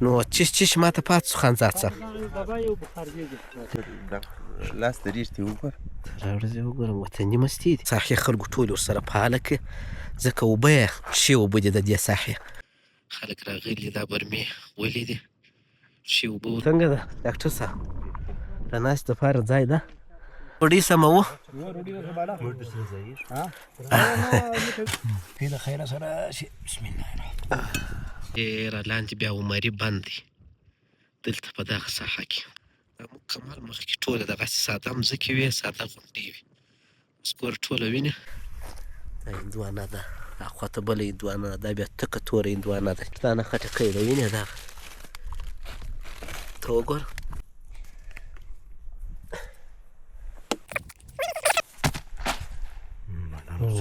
نو چش چش ماته پات سو خانزاد صاحب. لاس د ریښتې وګوره. راوړه زه وګورم وطني مستې دي. ساحې خلکو ټولې ورسره فعاله کړې ځکه اوبه یې ښې اوبه دي د دې ساحې. خلک راغلي دا برمې ولې دي ښې اوبه. څنګه ده ډاکټر صاحب د ناستې لپاره ځای ده؟ ډوډۍ سموو. ډېره لاندې بیا عمري بند دی دلته په دغه ساحه کې. دا مکمل مخکې ټوله دغسې ساده مځکې وې، ساده غونډۍ وې. اوس ګوره ټوله وینې. دا هندوانه ده، اخوا ته بله هندوانه ده، دا بیا تکه توره هندوانه ده. دا نه خټکی ده، وینې دغه ته وګوره.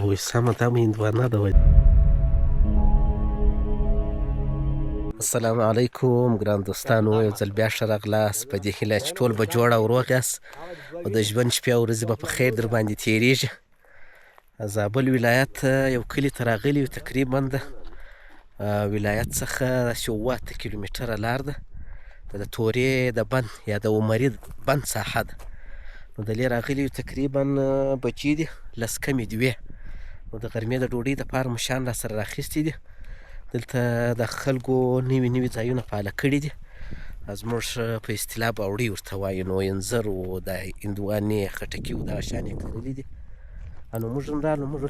وای سمه دا مې هندوانه ده. وای السلام علیکم ګران دوستانو، یو ځل بیا ښه راغلاست. په دې هیله چې ټول به جوړ او روغ یاست او د ژوند شپې او ورځې به په خیر در باندې تېرېږي. زابل ولایت یو کلي ته راغلي یو، تقریبا د ولایت څخه داسې 7 کیلومتره لار ده، د تورې د بند یا د عمري بند ساحه ده. نو د لې راغلي یو، تقریبا بجې دي 9 کمې 2. نو د غرمې د ډوډۍ دپاره مو شیان راسره راخیستي دي. دلته د خلکو نوي نوي ځایونه فعاله کړي دي، زموږ په اصطلاح باوړۍ ورته وایي. نو انځر و، د هندوانې، خټکي و، دغه شیان یې کرلي دي. نو موږ هم رالو، موږ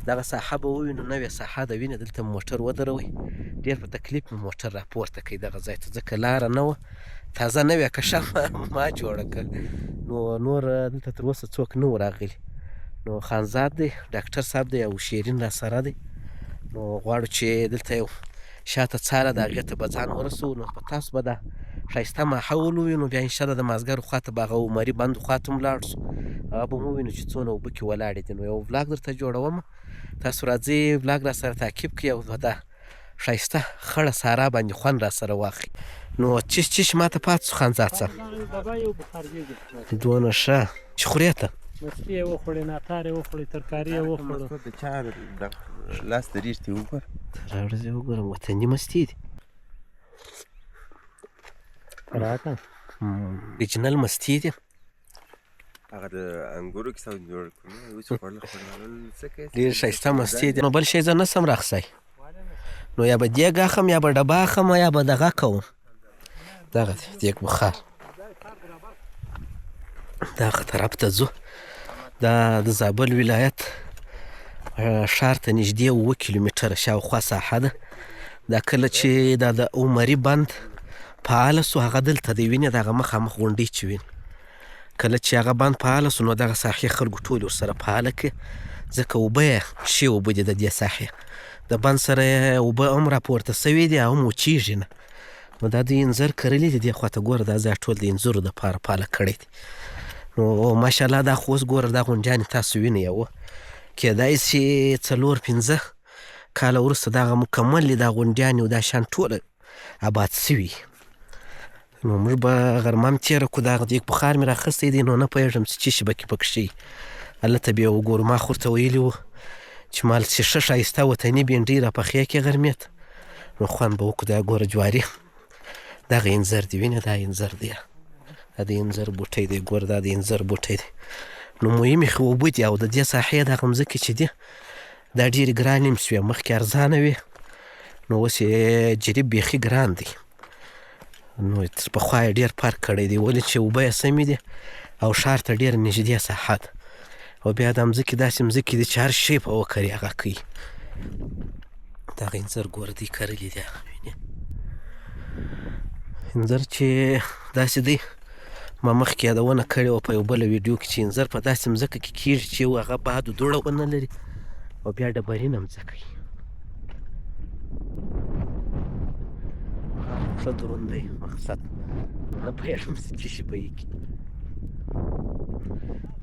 دغه ساحه به ووینو، نوې ساحه ده، وینې دلته مو موټر ودروئ. ډېر په تکلیف مو موټر راپورته کوي دغه ځای ته، ځکه لاره نه وه، تازه نوې کښه ما جوړه کړه. نو نور دلته تر اوسه څوک نه وو راغلي. نو خانزاد دی، ډاکټر صاحب دی او شیرین را سره دی. نو غواړو چې دلته یو شاته څاره ده، هغې ته به ځان ورسوو. نو په تاسو به دا ښایسته ماحول ووینو. بیا انشاءالله د مازدیګر خواته به هغه عمري بند خواته هم لاړ شو، هغه به هم ووینو چې څونه اوبه کې ولاړې دي. نو یو ولاګ درته جوړوم، تاسو راځئ ولاګ را سره تعقیب کړئ او دا ښایسته خړه سارا باندې خوند را سره واخلئ. نو چش چش ماته پات سو خانزاد صاحب، دونه ښه چې خورې ته. مستې یې وخوړې، ناتار یې وخوړې، ترکاري یې وخوړه. د چا لاس د ریښتې وګوره. راوړه زه وګورم، وطني مستې دي. راکه اوریجنل مستې دي. هغه د انګورو کیسه جوړ کړو، اوس خوړل خوړل څه کوي. ډېر ښایسته مستې دي. نو بل شی زه نه سم راخسای، نو یا به دیګ اخم یا به ډبه اخم یا به دغه کوم. دغه دی دیګ بخار، دغه طرف ته ځو. دا د زابل ولایت ښار ته نږدې 7 کیلومتره شاوخوا ساحه ده. دا کله چې دا د عمري بند فعاله سو، هغه دلته دی وینې، دغه مخامخ غونډۍ چې وینې، کله چې هغه بند فعاله سو نو دغه ساحې خلکو ټولې ورسره فعاله کړې، ځکه اوبه یې ښې اوبه دي. د دې ساحې د بند سره یې اوبه هم راپورته سوې دي او هم وچېږي نه. نو دا دوی انځر کرلي دي، دې خوا ته ګوره، دا ځای ټول د انځرو دپاره فعاله کړی دی. نو ماشاءالله دا خو اوس ګوره دا غونډیانې تاسو وینئ، یوه کېدای سي 4-5 کاله وروسته دغه مکمل دا غونډیانې او دا شیان ټوله آباد سوي. نو موږ به غرمه هم تېره کړو. دا دیګ بخار مې راخیستی دی، نو نه پوهېږم چې څه شي به کې پکښې وي، هلته بیا وګورو. ما خو ورته ویلي وو چې مال چې ښه ښایسته وطني بینډۍ را پخې کړې غرمې ته، نو خوند به وکړو. دا ګوره جواري، دغه انځر دی، وینې دا انځر دی، دا د انځر بوټی دی، ګوره دا د انځر بوټی دی. نو مهمې خو اوبه دي، او د دې ساحې دغه مځکې چې دي دا ډېرې ګرانې هم سوې، مخکې ارزانه وې، نو اوس یې جریب بیخي ګران دی. نو تر پخوا یې ډېر فرق کړی دی، ولې چې اوبه یې سمې دي او ښار ته ډېره نږدې ساحه ده. او بیا دا مځکې داسې مځکې دي چې هر شی په وکري هغه کوي. دغه انځر ګوره دوی کرلي دي، وینې انځر چې داسې دی. ما مخکې یادونه کړې وه په یو بله ویډیو کې چې انځر په داسې مځکه کې کېږي چې یو هغه باد و دوړه ونه لري او بیا ډبرینه مځکه وي. ښه دروند دی مقصد، نه پوهېږم چې څه شي به یې کړي.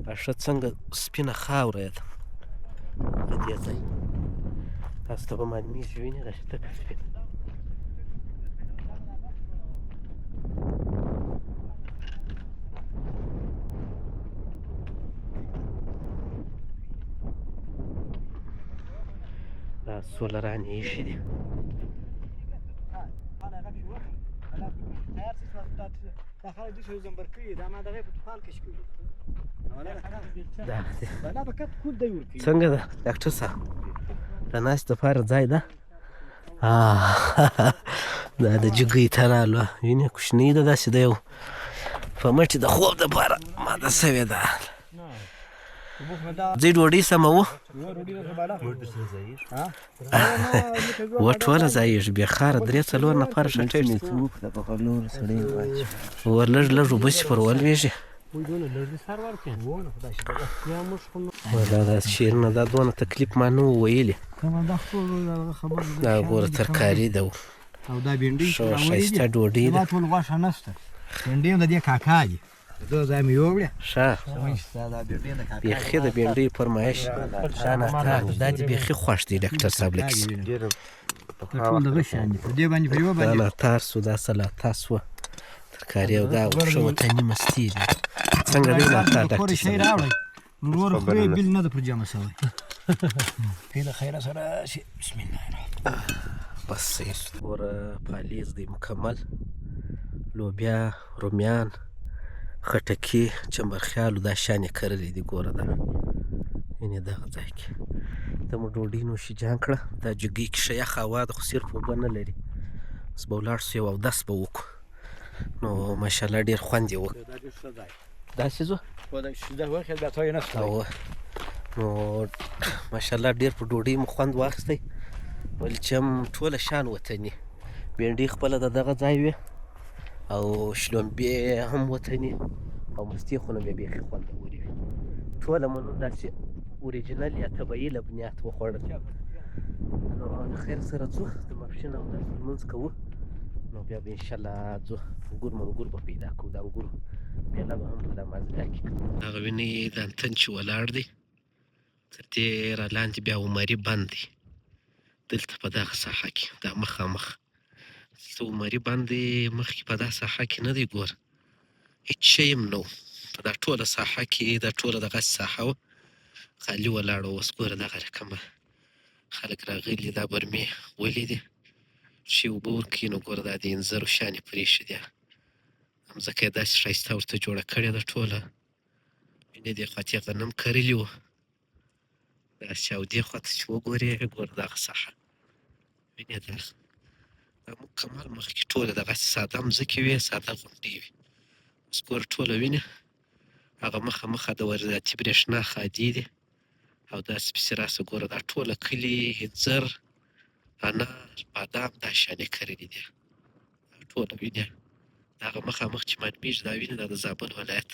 دا ښه څنګه سپینه خاوره یې ده د دې ځای، تاسو ته به معلومېږي، وینې داسې تکه سپینه. دا سولران ایښي دي. څنګه ده ډاکټر صاحب؟ د ناستې دپاره ځای ده؟ دا د جګۍ ته رالو، وینې کوچنۍ ده، داسې ده یو په مټې د خوب دپاره ماده سوې ده. ځئ ډوډۍ سموو. و ټوله ځایږي بې خاره، درې څلور نفره ښه. ور لږ لږ اوبه چې پر ولوېږي. ولا دا شیرینه دا دونه تکلیف ما نه وو ویلي. دا ګوره ترکاري ده او دا بینډۍ ښه ښایسته ډوډۍ ده. ټول غوښه نشته، بینډۍ هم د دې کاکا دي، زه ځای مې یووړې. ښه بیخي د بینډۍ فرمایش. دا ناتار دا دې بیخي خوښ دی ډاکټر صاحب له کیسې. ټول دغه شیان دي په دې باندې، په یوه دا باندې. ناتار سو، دا سلاطه سوه، ترکاري او دا ښه وطني مستې دي. څنګه دی ناتار د کور ډاکټر شی صاحب؟ راوړی ورور خورې، بیل نه ده پر جمع شوی. پې د خیره سره شي. بسم الله الرحمن. بس صحیح. ګوره پالیز دی مکمل، لوبیا، رومیان، خټکي، چمبرخیالو دا شیان یې کرلي دي. ګوره دا یعنې دغه ځای کې ته مو ډوډۍ نوشي جان کړه. دا جګۍ کې ښه یخه هوا ده، خو صرف اوبه نه لري. اوس به ولاړ سو یو اودس به وکړو. نو ماشاءالله ډېر خوند یې وکړ. دا ډېر ښه ځای. داسې ځو. خو دا چې دا وخت بیا ته یې نشته. او نو ماشاءالله ډېر په ډوډۍ مو خوند واخیستی، ولې چې هم ټوله شان وطني، بینډۍ خپله د دغه ځای وي او شلومبې هم وطني او مستې خو نو بیا بیخي خوندورې وي. ټوله مو نن داسې اوریجنل یا طبیعي لبنیات وخوړل. نو له خیر سره ځو، د ماپښین اودس لمونځ کوو، نو بیا به انشاءالله ځو. انګور منګور به پیدا کوو، د انګورو پیله به هم په دا مازدیګر کې کوو. هغه وینئ دا انتن چې ولاړ دی، تر دې را لاندې بیا عمري بند دی. دلته په دغه ساحه کې دا مخامخ دلته عمري بند دی، مخکې په دا ساحه کې نه دی. ګوره هېڅ شی هم نه و په دا ټوله ساحه کې، دا ټوله دغسې ساحه وه خالي ولاړه. اوس ګوره دغه رقمه خلک راغلي، دا برمې ولي دي چې اوبه ورکوي. نو ګوره دا د انځرو شیان یې پرېښي دي، مځکه یې داسې ښایسته ورته جوړه کړې ده ټوله. وینې دې خوا ته یې غنم کرلي وو داسې، او دې خوا ته چې وګورې ګوره دغه ساحه وینې، دا دا مکمل مخکې ټوله دغسې ساده مځکې وې، ساده غونډۍ وې. اوس ګوره ټوله وینې هغه مخه مخه د وارداتي برېښنا خادې دي، او داسې پسې راسه ګوره دا ټوله کلي انځر، انار، بادام دا شیان یې کرلي دي. دا ټوله وینې دغه مخامخ چې معلومېږي دا وینې دا د زابل ولایت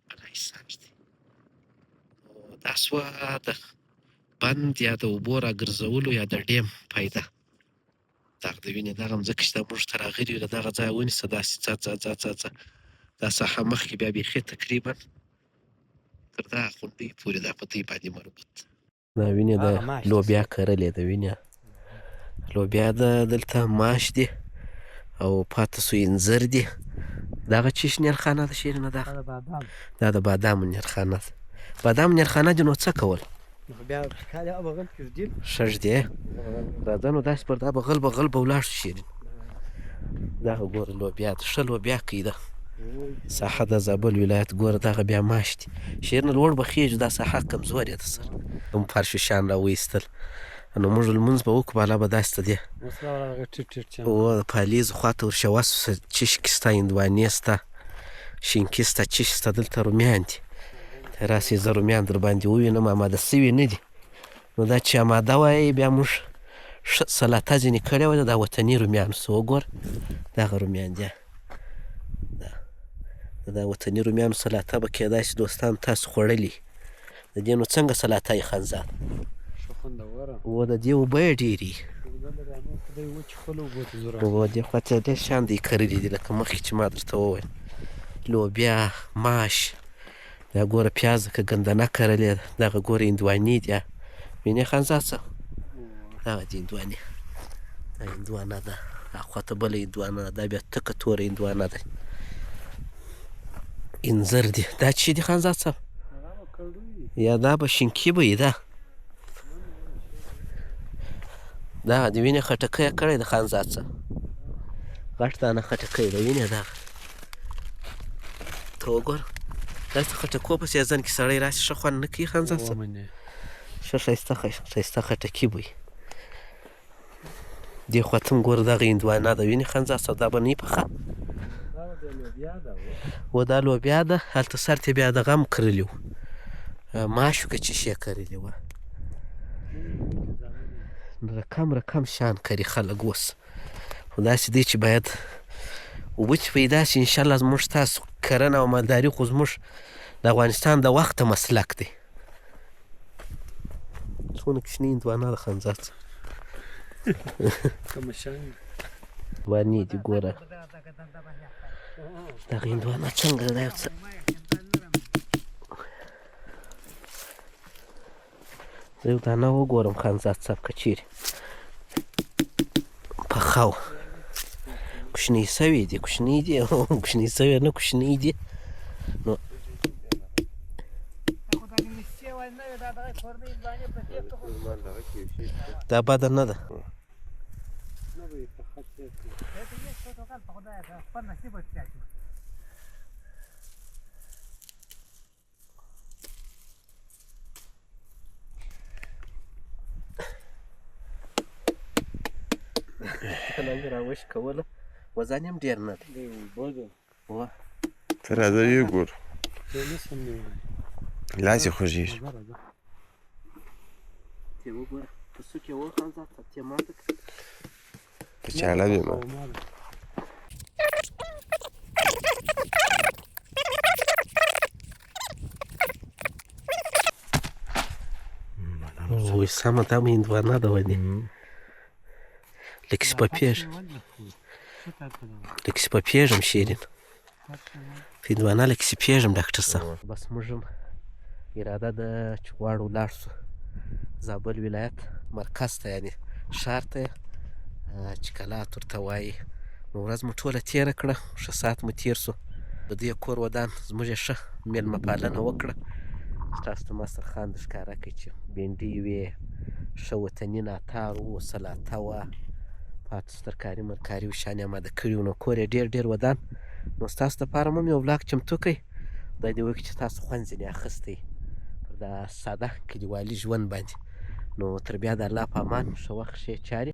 بالاحصار دی. نو دا سوه د بند یا د اوبو راګرځولو یا د ډیم فایده. دغه د وینې دغه مځکه چې دا موږ ته راغلي یو له دغه ځایه ونیسه داسې ځه ځه ځه ځه ځه دا ساحه مخکې بیا بیخي تقریبا تر دا غونډۍ پورې دا په دوی باندې مربوط. دا وینې د هغه ماش دی. لوبیا کرلې ده، وینې لوبیا ده، دلته ماش دي او پاته سو انځر دي. دغه چیش نیرخانه ده شیرینه؟ دغه دا بادام. دا د بادامو نیرخانه ده. بادام نیرخانه دي نو څه کول؟ نو بیا کال هغه بغل کې ږدي. ښه ږدې. راځه نو داسې پر دا بغل بغل به ولاړ شو شیرین. دغه ګوره لوبیا ده، ښه لوبیا کوي ده ساحه د زابل ولایت. ګوره دغه بیا ماش دي شیرینه، لوړ به خېژو، دا ساحه کمزورې ده. سره هم فرشوشان راوایستل، نو موږ لمونځ به وکړو، بالا به داسې ته دې اوس راوړه هغه ټیټ ټیټ چم. و پالیز خواته ورشوه سو، چشکې سته، هندوانې سته، شینکي سته، چش سته. دلته رومیان دي، ته راسې زه رومیان در باندې ووینم. اماده سوي نه دي، نو دا چې اماده وای بیا موږ ښه سلاطه ځینې کړې وه. دا وطني رومیان سو، وګوره دغه رومیان دي. دا وطني رومیانو سلاطه به کېدای سي دوستان تاسو خوړلي. د دې نو څنګه سلاطه یې خانزاد؟ ښه خوندوره. و د دې اوبه یې ډېرې. اوبه د رمو خدای وچښلو اوبو ته ضرورت. نو دې خوا ته ډېر شیان دی کرلي دي، لکه مخکې چې ما درته وویل، لوبیا، ماش، دا ګوره پیاز که ګندنه کرلې ده. دغه ګوره هندوانې دي، وینې خانزاد څه دغه دي هندوانې، دا هندوانه ده. اخوا ته بله هندوانه ده، دا بیا تکه توره هندوانه ده. انځر دي. دا څه دي خانزاد صاحب؟ یا دا به شینکي به وي. دا دا د وینې خټکی یې کړی د خانزاد صاحب. غټ دانه خټکی ده، وینې دغه ته وګوره، داسې خټکو په سیزن کې سړی راسي ښه خوند نه کوي خان صاحب. ومنې. ښه ښایسته ښایسته خټکي بوی. دې خوا ته هم ګوره، دغه هندوانه ده، وینې خان صاحب، دا به نه وي پخه. دا بیا لوبیا ده. و دا لوبیا ده، هلته سر ته بیا دغه هم کرلي وو، ماشو که چې شی کرلي وه. رقم رقم شیان کري خلک اوس، خو داسې دی چې باید اوبه چې پیدا شي انشاءالله. زموږ تاسو کرنه او مالداري خو زموږ د افغانستان د وخته مسلک دی. څونه کوچنۍ هندوانه ده خانزاد. کوم شان هندوانې دي ګوره، دغه هندوانه څنګه ده؟ دا یو څه زه یو دانه وګورم خانزاد صاحب، که چیرې پخه وه. کوچنۍ سوې دي، کوچنۍ دي، کوچنۍ سوې نه، کوچنۍ دي. نو دا بده نه ده. نه به یې پخه تېر کړي. کله مې راوشکوله، وزن یې هم ډېر نه دی. دی اوبه ده. وه. ته راځه یې ګور. زه نه شم نیولی. لاس یې خوږېږي. راځه راځه. ته وګوره، په سوک یې وه خانزاد صاحب، ته ماته کړه. په چاله به ما. او ما ده. وای سمه، دا مې هندوانه ده ونې لکه چې پپېږم، لکه چې پپېږم شیرین په هندوانه، لکه چې پېږم ډاکټر صاحب. بس موږ هم اراده ده چې غواړو ولاړ شو زابل ولایت مرکز ته، یعنې ښار ته چې کلات ورته وایي. نو ورځ مو ټوله تېره کړه، ښه ساعت مو تېر شو. د دې کور ودان، زموږ یې ښه مېلمه پالنه وکړه. ستاسو ته ما سترخوان در ښکاره کړ چې بینډۍ وې، ښه وطني ناتار و، سلاته وه، پاتې ترکاري مرکاري او شیان یې اماده کړي وو. نو کور یې ډېر ډېر ودان. نو ستاسو دپاره مو هم یو ولاګ چمتو کړی، خدای دې وکړي چې تاسو خوند ځینې اخیستی پر دا ساده کلیوالي ژوند باندې. نو تر بیا د الله په امان، ښه وخت، ښې چارې.